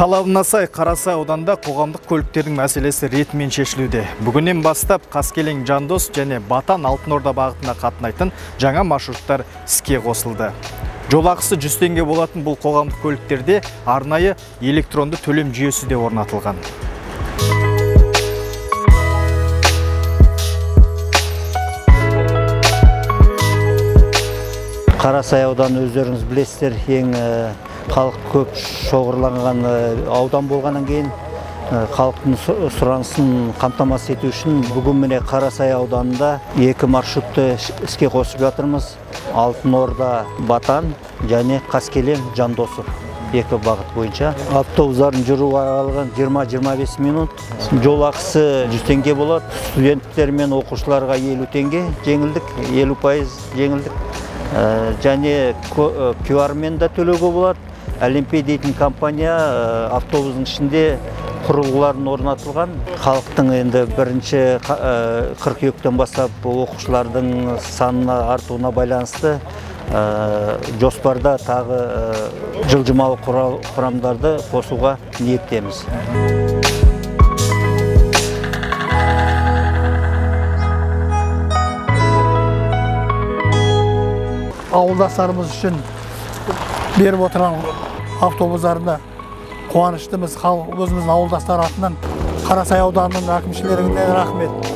Талабына сай Қарасай ауданында қоғамдық көліктердің мәселесі ретімен шешілуде. Бүгіннен бастап Қаскелең Жандос және Батан Алтынорда бағытына қатынайтын жаңа маршруттар іске қосылды. Жол ақысы 100 теңге болатын бұл қоғамдық көліктерде арнайы электронды төлем жүйесі де орнатылған. Қарасай ауданы өздеріңіз білесіздер, ең халық көп шоғырланған аудан болғаннан кейін халықтың сұранысын қамтамасыз ету үшін бүгін міне Қарасай ауданында екі маршрутты іске қосып жатырмыз. Алтынорда Батан және Қаскелең Жандосов екі бағыт бойынша. Автобустардың жүру аралығы 20-25 минут. Жол ақысы 100 теңге болады. Студенттер мен оқушыларға 50 теңге жеңілдік, 50% жеңілдік. Және QR-мен де төлеуге болады. Олимпия дейтін компания автобустың ішінде құрылғыларын орнатылған. Халықтың енді бірінші қыркүйектен бастап оқушылардың санына артуына байланысты жоспарда тағы жылжымалы құрамдарды қосуға ниеттеміз. Ауылдастарымыз үшін беріп отырған автобустарына қуаныштымыз. Халық өзіміздің ауылдастар атынан Қарасай ауданының әкімшілеріне рахмет.